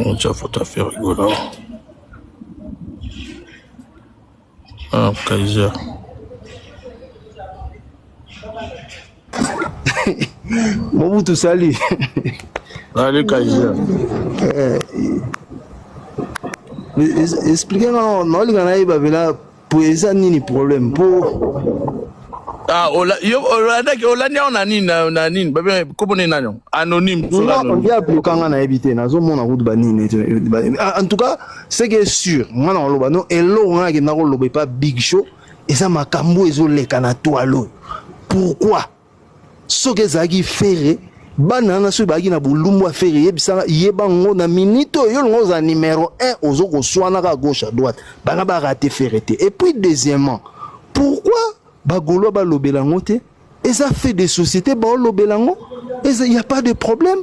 Otya photo ya Ferre Gola. Ah, Kaiser. Mobutu, salut. Salut Kaiser. Explique nga naolinga nayeba mpena po eza nini problème po. Ah, yo olandaki, olandi yango na nini, na nini babe, kombo nini, nani, anonyme? Ye abloka nga, nayebi te, nazomona kutu banini. En tout cas, ce qui est sûr, nga na koloba no, eloko nga nakenda koloba epa Big Show eza makambo ezoleka na toile oyo. Pourquoi soki ezalaki Ferre, bana wana soki bazalaki na bolumbu ya Ferre, yebisanga, yeba ngo na minute oyo, yo longo ozala numéro 1, ozo koswanaka à gauche, à droite, banga barate Ferre te. Et puis deuxièmement, pourquoi bagaulois balobela yango te? Eza fait de société, baolobela yango, eza y a pas de problème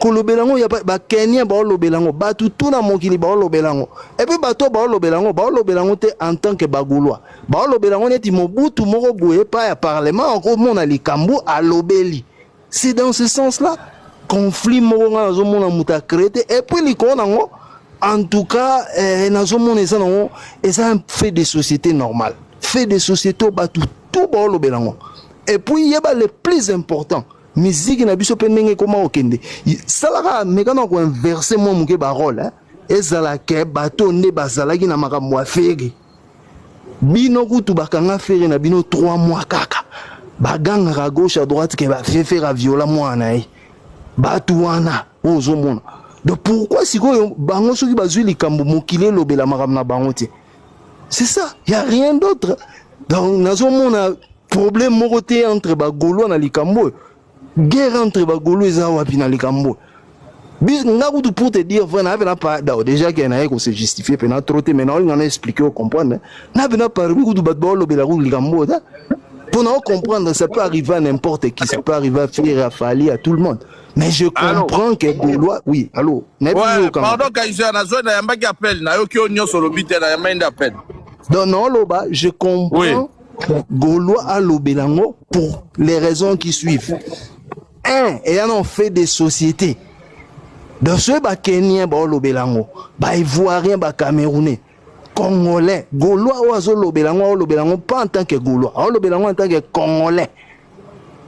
kolobela yango. Ya bakenien baolobela yango, bato tu na mokili baolobela yango. Et puis bato baolobela yango, baolobela yango te en tant que bagaulois, baolobela yango neti Mobutu moko boye epai ya parlement akomona likambo alobeli. C'est dans ce sens là conflit moko nga nazomona moto acréé te. Et puis likolo nango, en tout cas, nazomona eza nango, eza un fait de société normal, fait de société oyo bato tu baolobela yango. Et puis yeba, le plus important, miziki na biso mpe ndenge ekoma kokende, salaka meka na koinverse mwa moke barole, hein? Ezala ke bato nde bazalaki na makambo ya Ferre, bino kutu bakanga Ferre na bino 3 mois kaka, bagangaka gauche à droite ke bafefere aviola mwana na ye. Bato wana oyo ozomona, donc pourquoi sikoyo bango soki bazwi likambo, mokili elobela makambo na bango te? C'est ça, y a rien d'autre. Donc nazomona problème moko te entre bagaulois na likambo oyo. Guerre entre bagaulois eza wapi na likambo oyo? Nga kutu, pour te dire vrai, naye pena pa da déjà ke naye kose justifier pena trop te, mais naolinga na expliquer, ocomprendre. Na pena parmi kutu bato baolobela kutu likambo oyo te, pour na comprendre, ça peut arriver à n'importe qui, ça peut arriver à Ferre, à Fally, à tout le monde, mais je comprends que Gaulois, oui, allo? Ouais, pardon Kaiser, nazoi nayambaki appel, nayoki oyo nyonso olobi te, nayambaki nde appel. Donc naoloba, je comprends, oui. Gaulois alobela yango pour les raisons qui suivent. Un, eya na fait des sociétés. Donc soki bakenien baolobela yango, baivoirien, bacamerounais, congolais, gaulois oyo azolobela yango, aolobela yango pas en tant que gaulois, aolobela yango en tant que congolais.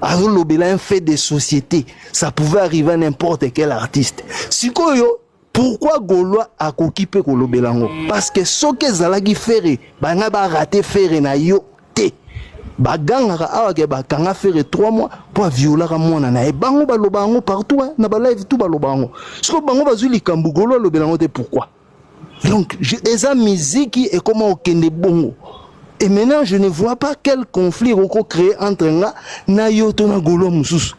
Azolobela un fait de société, ça pouvait arriver à n'importe quel artiste. Sikoyo pourquoi gaulois akoki mpe kolobela yango? Parce que soki ezalaki Ferre, banga barate Ferre na yo te, bagangaka awa ke bakanga Ferre 3 mois mpo aviolaka mwana na ye. Bango baloba yango partout, hein, na balive tout baloba yango. Sikoyo bango bazwi likambo, gaulois alobela yango te, pourquoi? Donc eza miziki ekoma okende bongo. Et maintenant, je ne vois pas quel conflit oko créer entre nga na yo to na gaulois mosusu.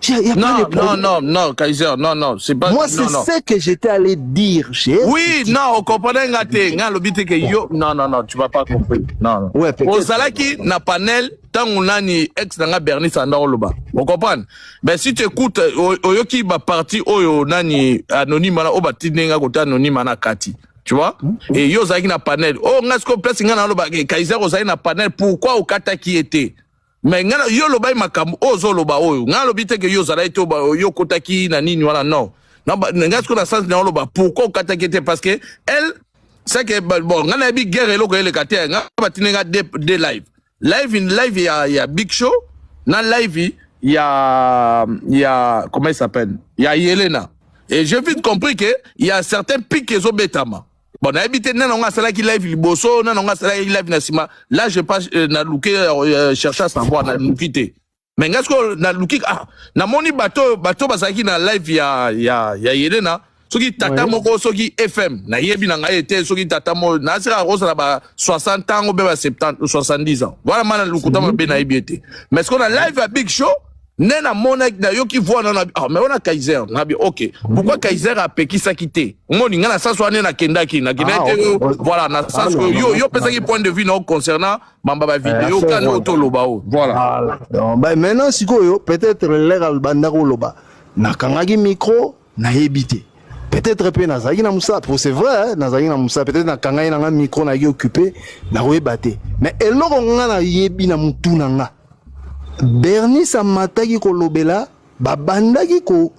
Y a non, non, non, non, Kaiser, non, non, c'est pas. Moi, c'est ce que j'étais allé dire chez. Oui, non, on comprenait nga te, nga lobi te que yo, non, non, non, tu vas pas comprendre. Non, non. Ouais, peut-être. Ozalaki na panel, tango nani, ex nanga Bernice anda oloba. On comprend. Mais si tu écoutes, oyoki ba partie oyo nani anonyme na oyo batindi nga kota anonyme na kati. Tu vois? Et yo ozalaki na panel. Oh, nga siko place nga na loba, Kaiser ozalaki na panel, pourquoi okataki ete? Mais nga yo lobaki makambo oyo ozoloba oyo, nga alobi te ke yo ozalaki te, yo okotaki na nini wana, non. Nga sikoyo na sens na oloba pourquoi okataki te, parce que elle, c'est que bon, nga nayebi guerre eloko eleka te. Nga batindi nga deux live, live live ya Big Show na live ya comment il s'appelle, ya Yelena, et j'ai vite compris que il y a certains pics ezobetama. Bon, nayebi te nani yango asalaki live liboso, nani yango asalaki live na nsima. Là je pas naluki chercher à savoir, naluki te. Mais ngai sikoyo naluki, ah, namoni bato bazalaki na live ya Yelena, soki tata moko, soki FM, nayebi na ngai ete soki tata moko nasika kozala ba 60 ans mpe ba 70, 70 ans, voilà, mana lukuta mabe, nayebi ete. Mais sikoyo na live ya Big Show nde namonaki, nayoki voix na ah, mais wana Kaiser, nabi ok, pourquoi Kaiser apekisaki te? Omoni, ngai na sens wana nde nakendaki te. Voilà, na sens oyo yo opesaki point de vue na concernant mamba bavideo kani oyo toloba oyo, voilà. Donc, bah, maintenant sikoyo peut-être l'heure banda koloba, nakangaki micro, nayebi te. Peut-être mpe nazalaki na mosala, po c'est vrai, nazalaki na mosala, peut-être nakangai na nga micro, nayaki occupé, nakoyeba te. Mais eloko nga nayebi na mutu na nga, Bernice amataki kolobela, babandaki ko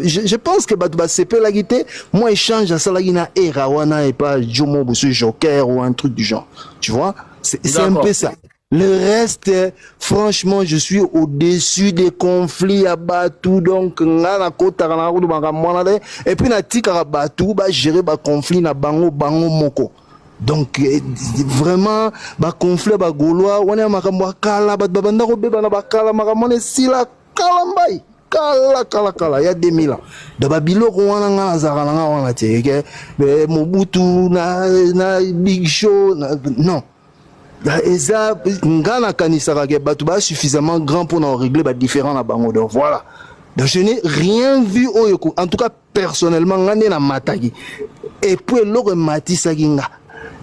je pense que bato basepelaki te. Moi, échange asalaki na era wana epa Jomo Bosu, Joker ou un truc du genre, tu vois, c'est un peu ça. Le reste, franchement, je suis au-dessus des conflits ya batu. Donc nga nakotaka na kutu makambo wana te, et puis natikaka batu bagérer baconflit na bango bango moko. Donc vraiment, baconflit ya bagaulois wana, ya makambo ya kala, bato babanda kobeba na bakala, makambo wana esila kala, mbai kala kala kala ya 2000 ans. Donc babiloko wana, nga nazalaka na nga wana te ke Mobutu na Big Show na, non, eza nga nakanisaka ke bato baa suffisamment grand mpona régler badifférend na bango. Donc voilà, donc je n'ai rien vu oyo, en tout cas personnellement, nga nde namataki, et puis eloko ematisaki nga,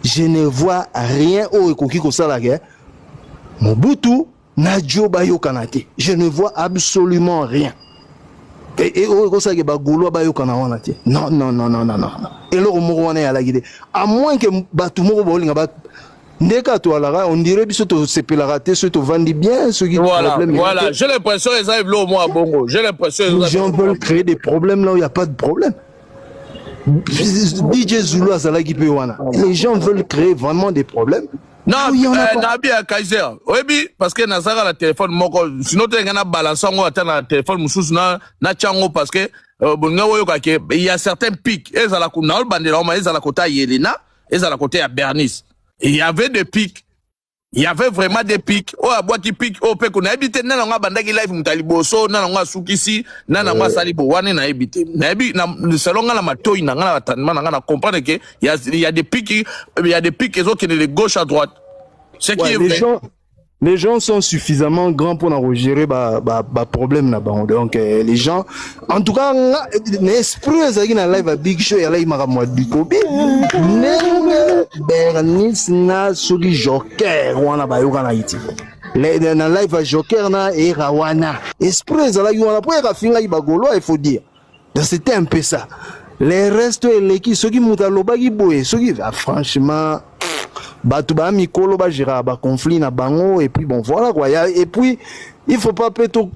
je ne vois rien oyo ekoki kosala ke Mobutu na Dio bayokana te. Je ne vois absolument rien oyo ekosalaka bagaulois bayokana wana te. Non, non, non, non, non, non, eloko moko wana eyalaki te, à moins ke bato moko baolinga nde kaka toalaka, on dirait biso tosepelaka te soki tovandi bien, soki Voilà, problème. Voilà, j'ai l'impression eza biloko moko ya bongo, j'ai l'impression. Les gens veulent créer des problèmes là où il y a pas de problème. DJ Zulu azalaki mpe wana, les gens veulent créer vraiment des problèmes. Non, nabi ya Kaiser, oyebi, parce que nazalaka na téléphone moko, sinon te ngai na balance yango ata na téléphone mosusu natya yango, parce que bolinga oyoka ke il y a certains pics, ezala naolobandela oma, ezala kota Yelena, ezala kote ya Bernice, il y avait des pics, il y avait vraiment des pics. Oyo abwaki pic, oyo mpe ko nayebi te nani yango abandaki live moto ya liboso, nani yango asukisi, nani yango asali bo wana, nayebi te. Nayebi selon nga na matoi na nga, na batandima na nga, na comprendre ke y a des pics, il y a des pics ezokende de gauche à droite, ce qui Ouais, est les vrai. gens sont suffisamment grands pour na gérer ba problème na bango. Donc les gens, en tout cas, nga na esprit ezalaki na live ya Big Show, ezalaki makambo ya Dikobi, ndenge Bernice na soki Joker wana bayokanaki te. Na live ya Joker na era wana, esprit ezalaki wana mpo eka afingaki bagaulois, il faut dire. Donc c'était un peu ça. Les restes eleki, soki moto alobaki boye, soki, ah, franchement, bato baya mikolo, bagéraka baconflit na bango, et puis bon, voilà quoi. Et puis il faut pas mpe to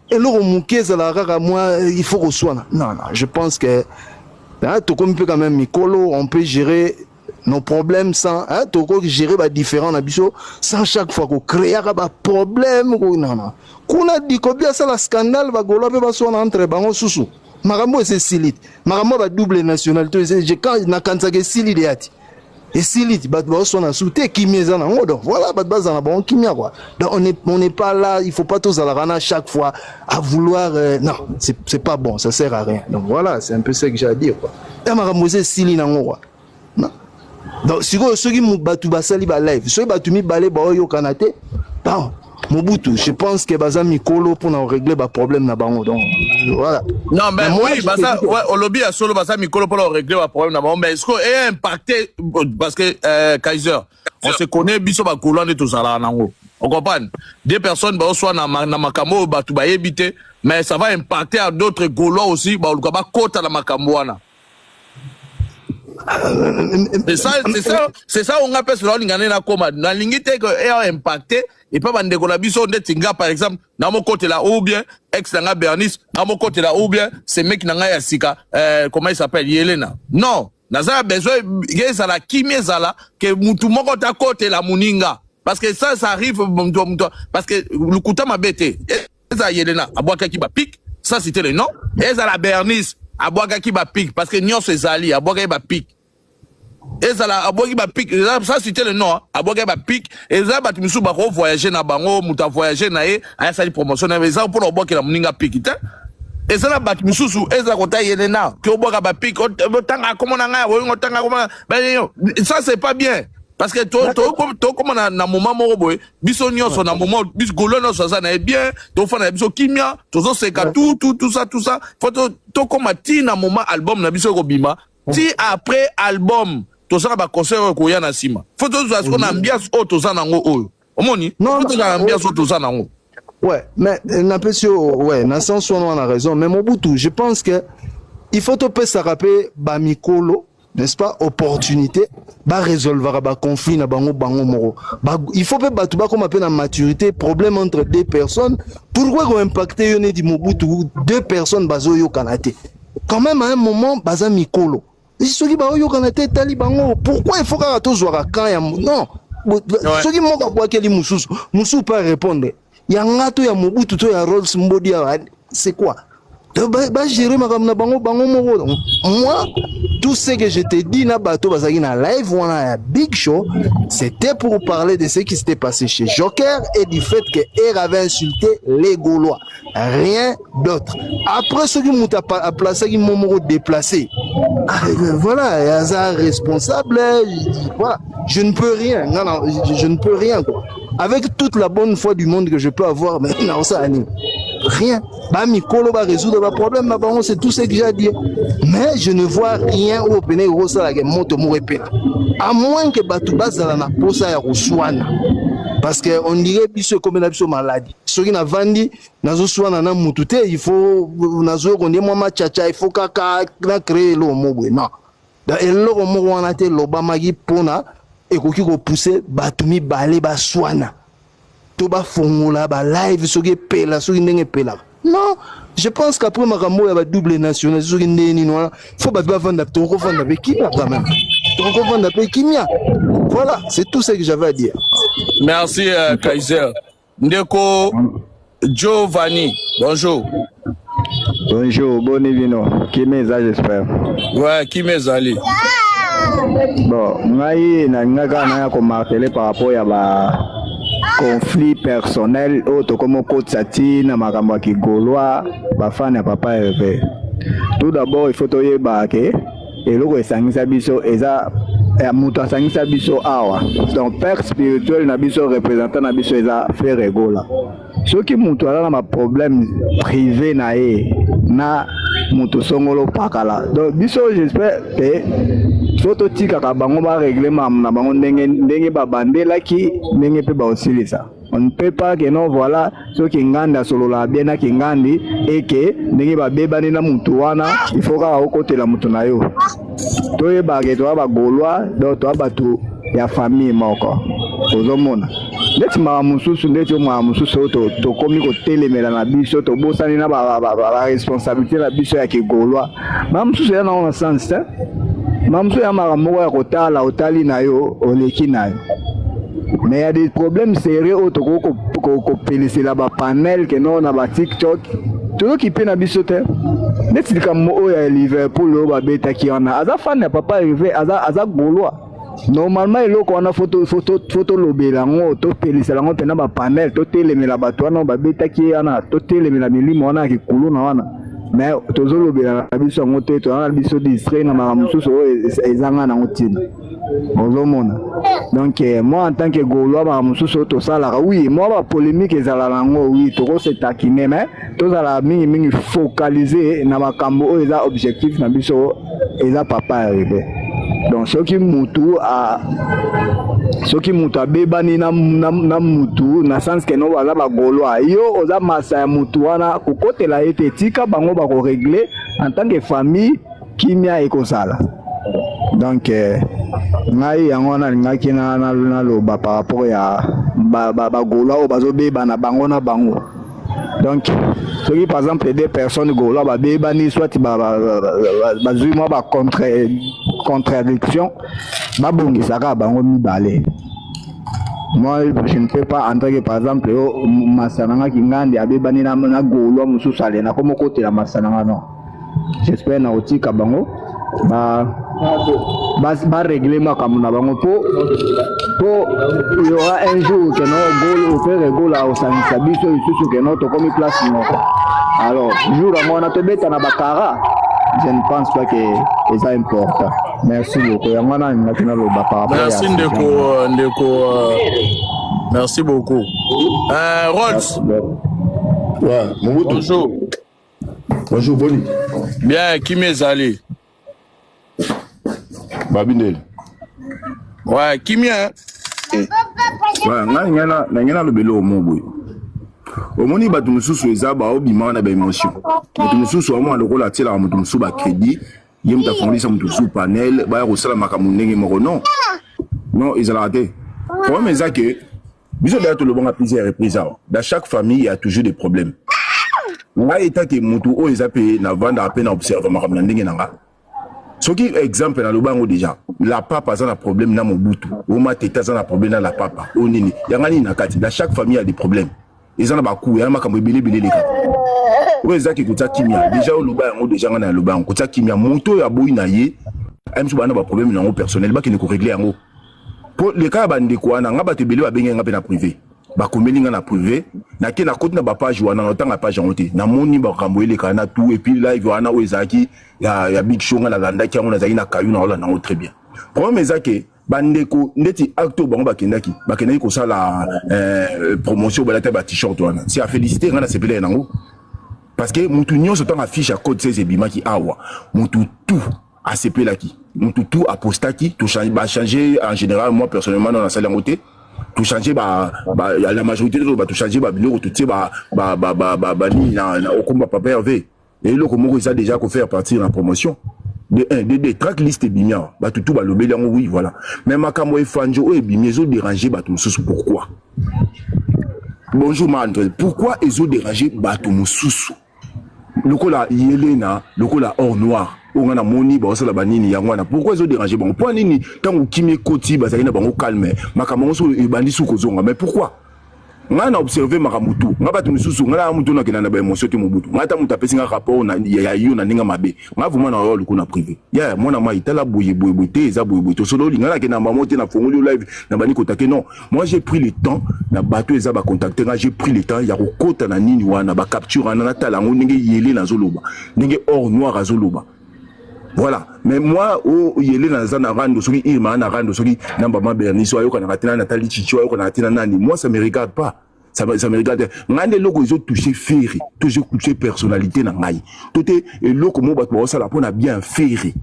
eloko moke ezalaka kaka mwa il faut koswana. Non, non, je pense que, hein, tokomi mpe quand même mikolo, on peut gérer nos problèmes sans, hein, tokoki gérer badifférend na biso sans chaque fois kocréaka baproblème. Non, non, kuna Dikobi asala scandale, bagaulois mpe baswana entre bango susu. Makambo eza esili te, makambo ya badouble nationalité nakanisaka esili de ya ti esili ti bato baoswana su te, kimia eza nango. Donc voilà, bato bazala na bango kimia quoi. Donc on est pas là, il faut pas tozalaka na chaque fois à vouloir non, c'est pas bon, ça sert à rien. Donc voilà, c'est un peu ce que j'ai à dire quoi. Ya makambo eza esili nango quoi. Non, donc sikoyo soki bato basali balive, soki bato mibale baoyokana te, bon, Mobutu, je pense que baza mikolo mpona régler baproblème na bango. Donc voilà. Non, mais, Mais moi, oui, je baza te dis que- ouais, olobi ya solo, baza mikolo mpona régler baproblème na bango, mais est-ce que e impacté, parce que Kaiser, on se connaît, biso bagaulois nde tozalaka nango, on comprend deux personnes baoswa na makambo oyo bato bayebi te, mais ça va impacter à d'autres Gaulois aussi, baluka bakota na makambo wana. C'est ça, c'est ça, c'est ça. Onga mpe sola olinga nde nakoma, nalingi te ke eya impacté epa bandeko na biso ndeti nga par exemple namokotela, ou bien ex na nga Bernice namokotela, ou bien semeki na ngai ya sika, comment il s'appelle, Yelena. Non, naza na besoin ezala kimi, ezala ke mutu moko takotela moninga, parce que ça, ça arrive mutu mutu, parce que lukuta mabe te. Ezala Yelena abwakaki bapics, ça c'était le nom, ezala Bernice abwakaki bapics, parce que nyonso ezali abwakaki bapics, ezala abwaki bapics, ça c'était le nom, abwaki bapics. Eza bato misusu bakovoyage na bango, moto avoyage na ye, ayasali promotion na ye, eza mpona obwakela moninga pic te. Eza na bato misusu, ezala kota Yelena ke obwaka bapics, otanga kombo na ngai, olingo otanga kombo, ça c'est pas bien, parce que tokóma na moment moko boye, biso nyonso na moment, biso gaulois nyonso aza na ye bien, tofanda na biso kimia, tozoseka, tout tout tout ça, tout ça. Faut tokóma ti na moment album na biso ekobima, ti après album tozala baconcert oyo ekoya na nsima. Faut tozwa siko na ambiance oyo toza nango oyo, omoni, faut tozala na ambiance oyo toza nango. Ouais, mais napesi yo, ouais, na sens wana, wana raison. Mais Mobutu, je pense que Il faut topesaka mpe bamikolo, n'est-ce pas, opportunité barésolvaka baconflit na bango bango moko. Il faut mpe bato bakóma mpe na maturité. Problème entre deux personnes, pourquoi koimpacte yo neti Mobutu? Deux personnes bazoyokana te, quand même, à un moment baza mikolo. Soki baoyokana te, etali bango. Pourquoi il faut kaka tozwaka camp ya non? Soki moko abwakeli mosusu, mosusu mpe arépondre ya nga to ya Mobutu to ya Rolls Mbodi awa, c'est quoi? Bagérer makambo na bango bango moko. Donc, moi, tout ce que je te dis na bato bazalaki na live wana ya Big Show, c'était pour parler de ce qui s'était passé chez Joker et du fait que Er avait insulté les Gaulois, rien d'autre. Après, soki moto aplasaki mo moko déplacé, ah, voilà, aza responsable. Voilà, je ne peux rien. Nga je ne peux rien, quoi. Avec toute la bonne foi du monde que je peux avoir, mais naosala nini? Rien. Bamikolo barésoudre baproblème na bango, c'est tout ce que j'ai à dire. Mais je ne vois rien oyo pene ekosalaka moto moko epela, à moins que bato bazala na posa ya koswana, parce que on dirait biso ekomela biso maladi. Soki navandi, nazoswana na mutu te, il faut nazoyoka ndie mwa machacha, il faut kaka na créer eloko moko boye. Non, donc eloko moko wana te elobamaki mpona ekoki kopousser bato mibale baswana to bafongola balive soki epela, soki ndenge epelaka. Non, je pense qu'après makambo oyo ya badouble national, soki ndenge nini wana, faut bato bavanda, tokovanda mpe kimia quand même, tokovanda mpe kimia. Voilà, c'est tout ce que j'avais à dire. Merci, Kaiser. Ndeko Giovanni, bonjour. Bonjour, boni bino. Kimeza, j'espère. Ouais, kimia ezali. Bon, ngai nalingaka naya komarteler par rapport ya ba conflit personnel oyo tokomi okotisa ti na makambo ya kigaulois, bafani ya papa Herve. Tout d'abord, il faut toyeba ke eloko esangisa biso eza ya moto asangisa biso awa. Donc père spirituel na biso, représentant na biso eza Ferre Gola. Soki moto aza na baproblème privé na ye na moto songolo pakala, donc biso, j'espère ke so totikaka bango barégler makambo na bango ndenge ndenge babandelaki, ndenge mpe baosilisa. On ne peut pas que non, voilà, soki Ngandi asololaka bien na Kingandi eke ndenge babebani na mutu wana, il faut kaka okotela mutu na yo. Toyebaka ke toya bagaulois, donc toya bato ya famille moko. Ozomona neti makambo mosusu, ndeti oyo makambo mosusu oyo tokomi kotelemela na biso, tobosani na baresponsabilité na biso ya kigaulois. Makambo mosusu eza nango na sens te. Makambo mosusu ya makambo moko ya kotala, otali na yo, oleki na yo. Mais ya des problèmes sérieux oyo tokoki kopelisela bapanel ke no na baTikTok, toyoki mpe na biso te. Neti likambo oyo ya Liverpool oyo babetaki wana, aza fan ya papa Herve, aza gaulois. Normalement eloko wana faut tolobela yango, topelisela yango mpena bapanel, totelemela bato wana babetaki ye wana, totelemela milimo wana ya kikulu na wana. Mais tozolobela na biso yango te, toza na biso distrait na makambo mosusu oyo ezanga nango ntina. Ozomona, donc moi, en tant que gaulois, makambo mosusu oyo tosalaka, oui, mwa bapolémique ezala nango, oui, tokose taquiner, mais tozala mingimingi focalisé na makambo oyo eza objectif na biso, eza papa Herve. Donc soki mutu abebani na mutu na sens ke no baza bagaulois, yo oza masa ya mutu wana, kokotela ye te. Tika bango bakorégler en tant que famille, kimia ekozala. Donc ngai yango wana alingaki naloba par rapport ya bagaulois oyo bazobebana bango na bango. Donc soki par exemple deux personnes gaulois babebani, soit bazwi mwa bacontradiction, babongisaka bango mibale. Moi, je ne peux pas entrer que par exemple oyo masa na nga Kingandi abebani na gaulois mosusu, ale nakomi okotela masa na nga. Non, j'espère na kotika bango barégler makambo na bango, po y aura un jour ke no golo Ferre Gola osangisa biso lisusu, ke no tokomi place moko. Alors jour yango wana tobeta na bakara, je ne pense pas que eza important. Merci beaucoup, yango wana alingaki naloba par rapport. Merci, ndeko, merci beaucoup, Rolls. Ouais, Mobutu. Bonjour. Bonjour, Boni. Bien, kimia ezali. Babindeli. Ouais, kimia. Ouais, ngai ngai na ngai nalobela oyo mo boye. Omoni, bato mosusu eza baobima na baémotion. Moto mosusu amona lokola atielaka moto mosusu bacrédit, ye moto afongolisa moto mosusu panel, baya kosala makambo ndenge moko. Non, non, ezalaka te. Problème eza ke biso deya tolobanga plusieurs reprises awa, dans chaque famille il y a toujours des problèmes. Ngai etake motu oyo eza mpe navandaka mpe na observe makambo na ndenge na nga. Soki exemple naloba yango déjà, la papa aza na problème na Mobutu, oma tete aza na problème na la papa oyo nini yanga nini na kati. Dans chaque famille il y a des problèmes, eza na baku ya makambo ebele ebele elekaka. Oyo ezaki kotia kimia déjà, oloba yango déjà, ngai naloba yango, kotia kimia. Moto oyo aboyi na ye aye mosusu, baa na baproblème nango personnel, bakende korégler yango. Mpo leka ya bandeko wana, nga bato ebele babengaki nga mpe na privé, bakomeli nga na privé. Nake nakoti na bapage wana, natanga page yango te, namoni makambo elekaka na tout. Et puis live wana oyo ezalaki ya Big Show, nga nalandaki yango, nazalaki na kayu, na olanda yango très bien. Problème eza ke bandeko ndeti acte oyo bango bakendaki kosala promotion, balata ba t-shirt wana, c'est à féliciter. Nga nasepelaki nango parce que mutu nyonso, ntango affiche ya code 16 ebimaki awa, mutu tout asepelaki, mutu tout apostaki. Bachange en général. Moi personnellement, non, nasali yango te. Tochange ba, ba, la majorité to tochange babiloko, totie banini na okomba Papa Hervé. Eloko moko eza déjà kofaire partir na promotion de 1 de 2, track list ebimi awa, bato tu balobeli yango. Oui, voilà. Mais makambo Efanjo oyo ebimi ezodérange bato mosusu. Pourquoi? Bonjour ma André. Pourquoi ezodérange bato mosusu lokola Yelena, lokola Or Noir oyo nga namoni baosala banini yango wana? Pourquoi ezodérange bango? Mpo nini ntango kimi ekoti, bazalaki na bango calme, makambo yango so ebandi su kozonga? Mais pourquoi? Ngai na observe makambo tu. Ngai bato misusu, ngai na mutu nakenda na baémotion te. Mobutu, ngai ata moto apesi ngai rapport na ya yo na ndenge mabe, ngai vraiment na oyo luku na privé ya mwana mai, tala boye boye boye te, eza boye boye, tosololi. Ngai nakenda mbamo te, nafongoli yo live na bandi kotake. Non, moi j'ai pris le temps na bato eza bacontacte ngai, j'ai pris le temps ya kokota na nini wana, bacapture wana, natala yango ndenge yele nazoloba, ndenge Or Noir azoloba. Voilà. Mais moi o yele naza na rando, soki Irma na rando, soki na mama Bernice ayokanaka te na Nathalie Chichi, ayokanaka te na nani, moi ça me regarde pas, ça me regarde. Ngai nde eloko ezotouche Ferre to ezotouche personnalité na ngai to te, eloko moko bato baosala mpo na bien Ferre,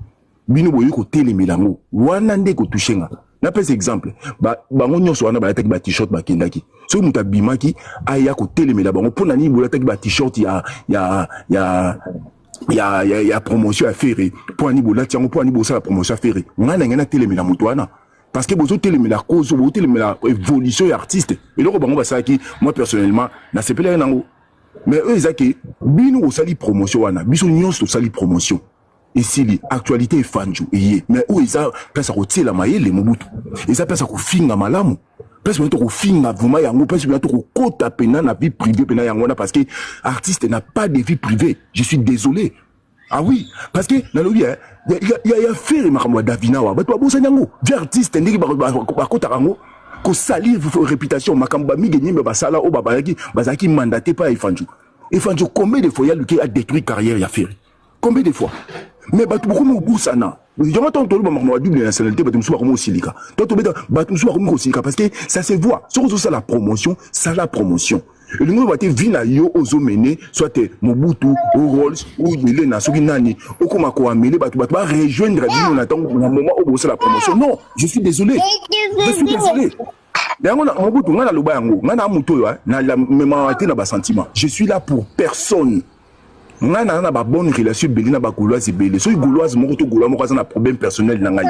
bino boyi kotelemela yango, wana nde ekotouche nga. Napesa exemple, bango nyonso wana balataki ba t-shirt, bakendaki. Soki moto abimaki aya kotelemela bango, mpo na nini bolataki ba t-shirt ya promotion ya Ferre? Mpo ani bolati yango? Mpo ani bosala promotion ya Ferre? Ngai na ngai natelemela moto wana parce que bozotelemela cause, bozotelemela évolution ya artiste. Eloko bango basalaki, moi personnellement nasepelaki nango. Mais oyo eza ke bino bosali promotion wana, biso nyonso tosali promotion, esili, actualité Efanjo eye. Mais oyo eza place ya kotiela mayele Mobutu, eza place ya kofinga malamu, place mpena tokofinga vraiment yango, place mpena tokokota mpena na vie privée mpena yango wana, parce que artiste n'a pas de vie privée. Je suis désolé. Ah oui, parce que nalobi ya Ferre, makambo ya Davina wa, bato babosani yango. Vie artiste, ndenge bakotaka yango kosalir réputation, makambo bamige nyembe basala oyo bazalaki mandaté pa Efanjo. Efanjo, combien de fois ya luki adétruit carrière ya Ferre? Combien de fois? Mais bato bokomi kobusana yango. Ntango toloba makambo ya double nationalité, bato mosusu bakomi kosilika. To tobeta, bato mosusu bakomi kosilika parce que ça se voit. Soki ozosala promotion, sala promotion. Elingi oloba te vie na yo ozomene, soit Mobutu o Rolls o Yelena, soki nani, okoma koamele bato, bato barejoindre bino na ntango na moment oyo bosala promotion. Non, je suis désolé, je suis désolé. Yango Mobutu, ngai naloba yango, ngai na moto oyo namemaka te na basentiment. Je suis là pour personne. Ngai naza na babonne relation ebele na bagauloise ebele. Soki gauloise moko to gaulois moko aza na problème personnel na ngai,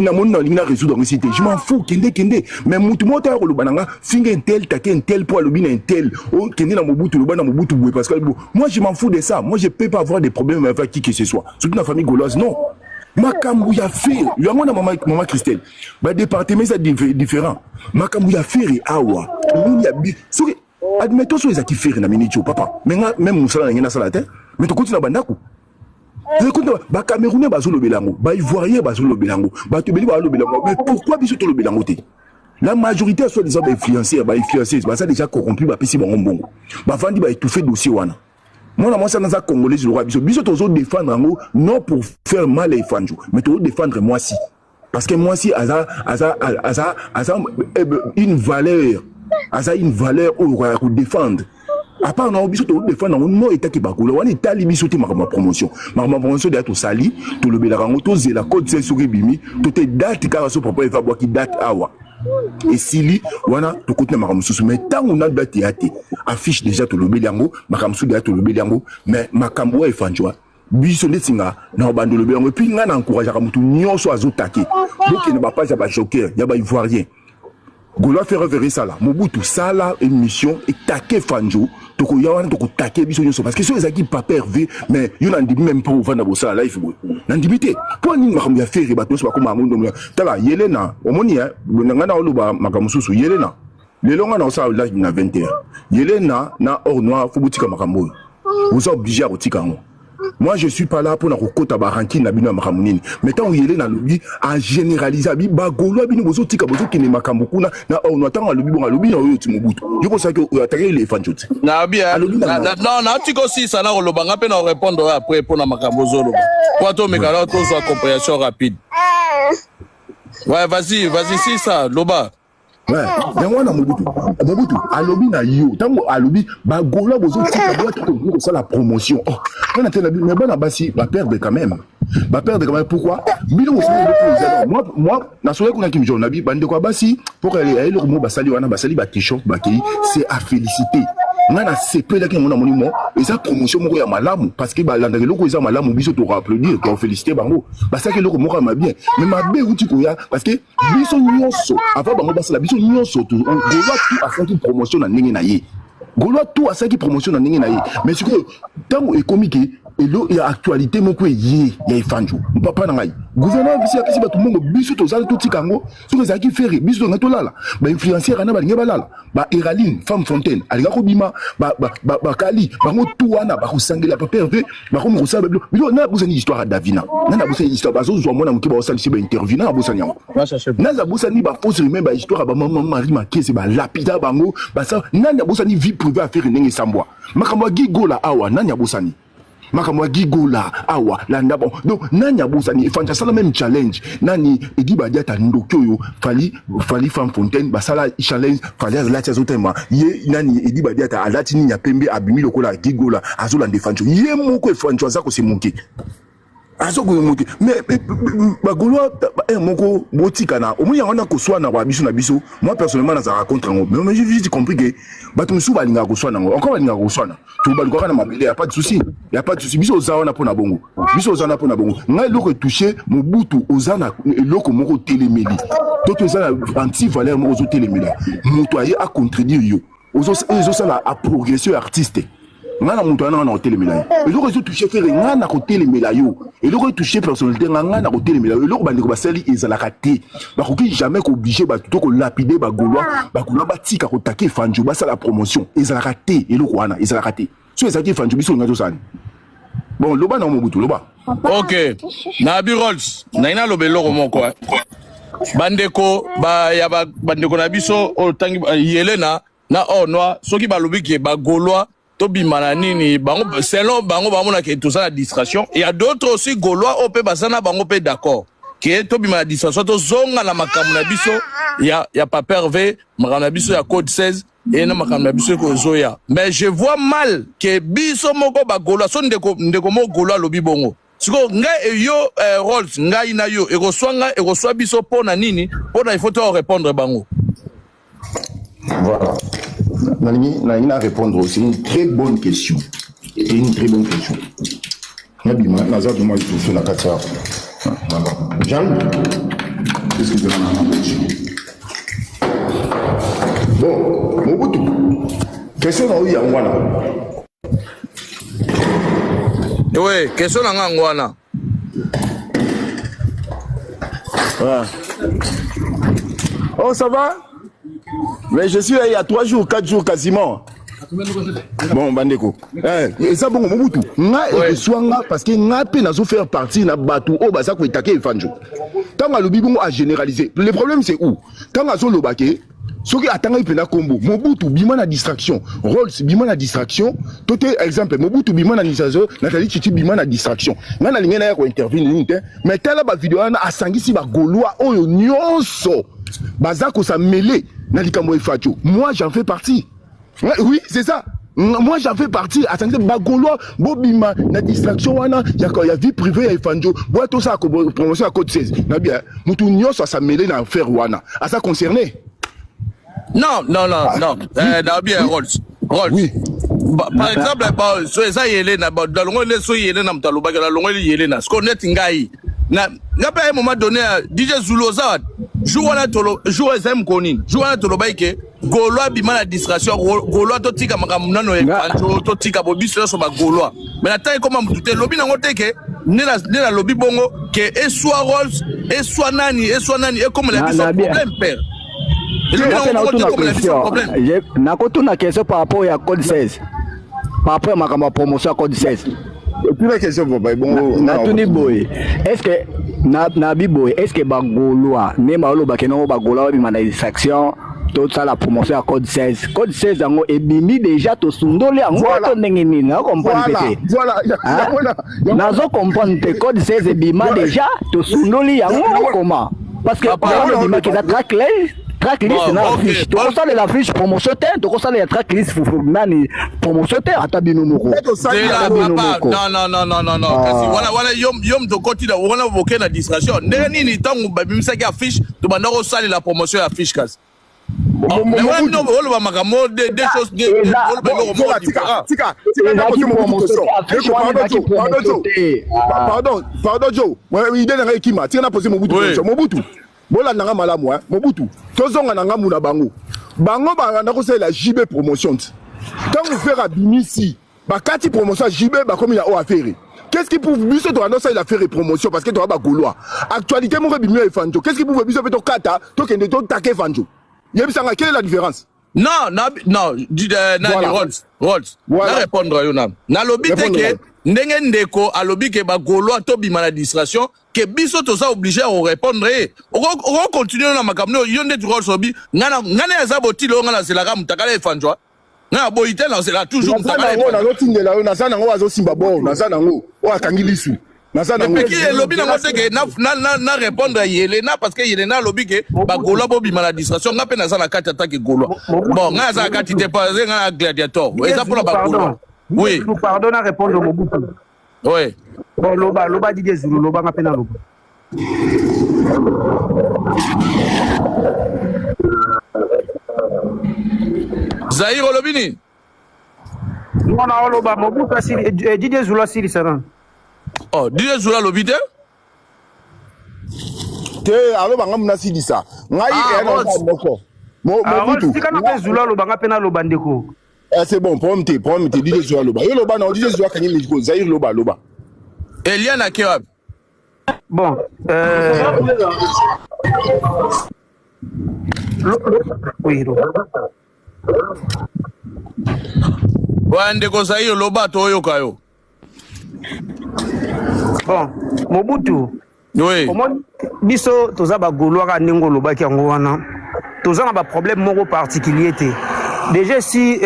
namoni nalingi na résoudre yango esi te, je m'en fous, kende kende. Mais mutu moko taya koloba na nga finga un tel, take un tel mpo alobi na un tel, okende na Mobutu, loba na Mobutu boye, parce que moi je m'en fous de ça. Moi je peux pas avoir des problèmes avec qui que ce soit, surtout na famille gauloise, non. Makambo ya Ferre yango na mama Christelle, badépartement eza différent. Makambo ya Ferre awa, omoni ya soki admettons so ezalaki Ferre na miniti oyo, papa, mais nga même mosala na ngai nasala te. Mais tokoti na bandako, bacamerounais bazolobela yango, baivoirien bazolobela yango, bato ebele bazolobela yango. Mais pourquoi biso tolobela yango te? La majorité ya soi-disant bainfluenceur, bainfluenceuse baza déjà corrompu, bapesi bango mbongo, bavandi, baétouffe dossier wana. Mwana mwasi wana aza congolaise lokola biso. Biso tozodéfendre yango non pour faire mal à Efanjo, mais tozodéfendre mwasi parce que mwasi aza une valeur, aza une valeur oyo ya kodéfendre. À part nango, biso todéfendre yango no etaki bakolo wana, etali biso te. Makambo ya promotion, makambo ya promotion deya tosali, tolobelaka yango. Tozela code se soki ebimi to te, date kaka so papa eva abwaki date awa, esili wana, tokoti na makambo mosusu. Mais ntango na date ya te, Affiche déjà tolobeli yango, makambo mosusu deja tolobeli yango, mais makambo oyo Efanjo biso ndeti nga na obanda olobeli yango. Et puis nga na encourageaka motu nyonso azotake, bokende bapage ya bajoker ya baivoirien. Gaulois Ferre Ferre sala Mobutu sala émission etake Fanjo, tokoya wana tokotake biso nyonso, parce que soki ezalaki Papa Hervé, mais yo nandimi même mpo ovanda bosala live boye, nandimi te. Mpo nini makambo ya Ferre bato nyonso bakoma yango ndomo? Tala Yelena, omoni ngai na oloba makambo mosusu. Yelena, lelo ngai na osala live na 20 heures. Yelena na or noir, fo botika makambo oyo, oza obligé ya kotika yango. Moi, je suis pas là pour na kokota ba rancune na bino ya makambo nini, mais ntango Yele nalobi agénéralise, abi bagaulois bino bozotika, bozokende makambo kuna na or noir. Ntango alobi bongo, alobi na oyo ti Mobutu yo kosaki atake Elefanjo ti. Nabi non, natika osisa na koloba, nga mpe na korépondre oyo après mpona makambo ozoloba, po tomeka na tozwa compréhension rapide. Ouais, vas-y, vas-y, sisa loba. Ouais, yango wana Mobutu, Mobutu alobi na yo, ntango alobi bagaulois bozotika boyaki tokoki kosala promotion, oh wana te na bino, mais bana basi baperdre quand même, baperdre quand même. Pourquoi bino bosali eloko eza? Moi, moi nasolaki kuna Kim Jong nabi bandeko ya basi mpoka ya eloko moko basali wana, basali ba-t-shirt bakei, c'est à féliciter. Ngai nasepelaki yango, namoni mo eza promotion moko ya malamu, parce que balandaka eloko eza malamu, biso tokoapplaudir, tokoféliciter bango. Basalaki eloko moko ya mabe, mais mabe euti koya parce que biso nyonso avant bango basala, biso nyonso Gaulois tout asalaki promotion na ndenge na ye, Gaulois tout asalaki promotion na ndenge na ye. Mais sikoyo ntango ekomi ke elo ya actualité moko eye ya Efanjo, papa na ngai, gouvernement bisi apesi bato mbongo, biso tozali totika yango. Soki ezalaki Ferre, biso tongai tolala, bainfluenceur wana balingi balala, baeraline femme Fontaine alinga kobima, bakali bango tu wana bakosangela Papa Hervé, bakomi kosala babilo bilo. Na bosani histoire ya Davina, na nabosani histoire bazozwa mwana moke, baosalisi bainterview, na nabosani yango, naza bosani bafausse rumeur, bahistoire ya bamama Marie Makese balapida bango basa. Nani abosani vie privée ya Ferre ndenge esambwa, makambo ya Gigola awa? Nani abosani makambo ya Gigola awa? Landa bon, donc nani abosani Efanti asala même challenge nani Edi Badiata, ndoki oyo Fali, Fali femme Fontaine basala challenge, Fali alati azotema ye, nani Edi Badiata alati nini ya pembe, abimi lokola Gigola, azolanda Efanti ye moko. Efanti aza kosemoke, azokomoke, mais bagaulois moko botikana. Omoni yango na koswana kwa biso na biso. Moi personnellement nazalaka contre yango, mais j'ai vite compris que bato mosusu balingaka koswana yango encore, balingaka koswana to balukaka na mabele. Ya pas de souci, ya pas de souci. Biso oza wana mpo na bongo, biso oza wana mpo na bongo. Ngai eloko etouche Mobutu, oza na eloko moko otelemeli to eza na anti valeur moko ozotelemela, moto aye acontredire yo, ezosala a progression ya artiste. Ngai na moto wana, ngai na kotelemela ye. Eloko ezotouche Ferre, ngai na kotelemela yo. Eloko etouche personnalité ngai, ngai na kotelemela yo. Eloko bandeko basali ezalaka te, bakoki jamais koobliger bato to kolapider bagaulois. Bagaulois batika kotake Efanjo, basala promotion, ezalaka te. Eloko wana ezalaka te. So ezalaki Efanjo, biso ngai tosali bon. Loba na Mobutu, loba. Ok, na abi Rolls nayi naloba eloko moko. Bandeko ba, ya ba, bandeko na biso oyo tangi Yelena na or noir, soki balobi ke bagaulois tobima na nini, bango selon bango bamonaka toza na distraction. Il y a d'autres aussi gaulois oyo mpe baza na bango mpe d'accord ke tobima na distraction, tozonga na makambo na biso ya Papa Hervé, makambo na biso ya code 16 e na makambo na biso ekozoya. Mais je vois mal ke biso moko bagaulois, so ndeko moko gaulois alobi bongo, sikoyo ngai yo Rolls, ngai na yo ekoswa, ngai ekoswa biso mpo na nini? Mpo na il faut to répondre bango. Voilà. Nalingi na répondre, c'est une très bonne question. C'est une très bonne question. Nabima, naza vraiment liboso na kati ya. Voilà. J'arrive. Qu'est-ce que tu as Bon, Mobutu. Question na oyo yango wana. Oui, question na nga yango wana. Ouais. Oh, ça va? Mais je suis là il y a 3 jours, 4 jours quasiment. Bon, bandeko. Eh, eza bongo Mobutu. Nga ekoswa nga parce que nga pe nazo faire partie na bato oyo baza koetake Efanjo. Ntango alobi bongo a généraliser. Le problème, c'est où? Ntango azoloba ke soki atangaki mpenza kombo Mobutu bima na distraction, Rolls bima na distraction, to te exemple Mobutu bima na distraction, Nathalie Chichi bima na distraction, ngai nalingi naya kointervenir nini te, mais tala bavideo wana, asangisi bagaulois oyo nyonso baza kosamele na likambo ya Efacho. Moi, j'en fais partie. Oui, c'est ça, moi j'en fais partie. Asangisi bagaulois, bobima na distraction wana ya vie privée ya Efanjo, boya tosala promotion ya code 16 na bien. Mutu nyonso asamele na affaire wana aza concerné. Non, non, non, non, na bien Rolls. Rolls. Oui. Ba, par exemple, ba, so eza Yelena, ba, nalongoli nde so Yelena moto alobaki, nalongoli Yelena. Sikoyo neti ngai na nga mpe, à un moment donné, DJ Zulu oza wapi? Jour wana tolo, jour ezali mokolo nini? Jour wana tolobaki ke Gaulois bima na distraction, Gaulois totika makambo nano ya Efanjo, totika bo biso nyonso ba Gaulois. Mais na ntango ekoma motu te, lobi nango te ke nde nalobi bongo ke eswa Rolls, eswa nani, eswa nani, ekomela biso problème, père. Nakotuna question par rapport ya code 16, par rapport ya makambo ya promotion ya code 16. Tuna question, papa. Ebongo natuni boye, est ce que na bi boye, est ce que Bagaulois nde balobaki nango, Bagaulois babima na distraction, tosala promotion ya code 16? Code 16 yango ebimi déjà, tosundoli yango to ndenge nini? Nazo comprendre te, nazo comprendre te. Code 16 ebima déjà, tosundoli yango comment? Parce que wana ebimaki eza tracklist, tracklist na affiche. Tokosalela affiche promotion te, tokosalela tracklist nani promotion te, ata bino moko. Non, non, non, non, non, non. Kasi wana wana yo yo moto okoti wana, boke na distraction ndenge nini? Ntango babimisaki affiche, tobanda kosalela promotion ya affiche. Kasi mais wana bino oloba makambo deux choses, oloba eloko moko différent. Pardon, pardon, Jo, idée na ngai ekima. Tika na pose Mobutu question. Mobutu, bolanda nga malamu. Mobutu, tozonga na ngambu na bango. Bango banda kosalela JB promotion ti ntango Ferre abimisi, bakati promotion ya JB, bakomi na oyo a Ferre. Qu'est-ce qui prouve biso tokanda osalela Ferre promotion parce que toza Bagaulois? Actualité moko ebimi ya Efanjo, qu'est-ce qui prouve biso mpe tokata, tokende totake Efanjo? Yebisanga, quelle est la différence? Non, na, non, nani? Voilà. Rolls, Rolls. Voilà. Na répondre yo nanu. Nalobi te Répondre ke nanu. ndenge ndeko alobi ke Bagaulois tobima na distraction, ke biso toza obligé ya korépondre ye. Okocontinue na makambo oyo yo ndeti Rolls olobi. Ngai na aza botile oyo, ngai nazelaka mutakala Efanjwa, ngai naboyi te, nazela toujours Naza mutakala nango. Efanjwa. Nazotindela yo, naza nango. Azosimba bor, naza nango. Oyo akangi lisu, naza nango. Epeki elobi nango te ke na répondre Yelena, parce que Yelena alobi ke Bagaulois bobima na distraction. Ngai mpe naza na kati atake Gaulois. Bon, ngai aza na kati te parce que ngai na gladiator, eza mpona Bagaulois, oui. Pardon, na répondre Mobutu. Oui. Bon, loba, loba, Didier Zulu, loba, nga mpe naloba. Zaire, olobi nini? Non, na oloba, Mobutu asili, Didier Zulu asilisa nano. Oh, Didier Zulu alobi te. Te, aloba, nga muna silisa ngai. Ah, Eya na Rolls. moko. Ah, Mobutu. tika na mpe Zulu aloba, nga mpe naloba, ndeko. Eh, c'est bon, problème te, problème te. Didier Zulu aloba, yo loba na Didier Zulu akangi micro. Zaire, loba, loba. Eliane ake wapi? Bon, oui, loba. Wa ndeko Zaire, loba, toyoka yo. Bon, Mobutu. Oui. Omoni, biso toza Bagaulois kaka ndenge olobaki yango wana, toza na baproblème moko particulier te. Déjà si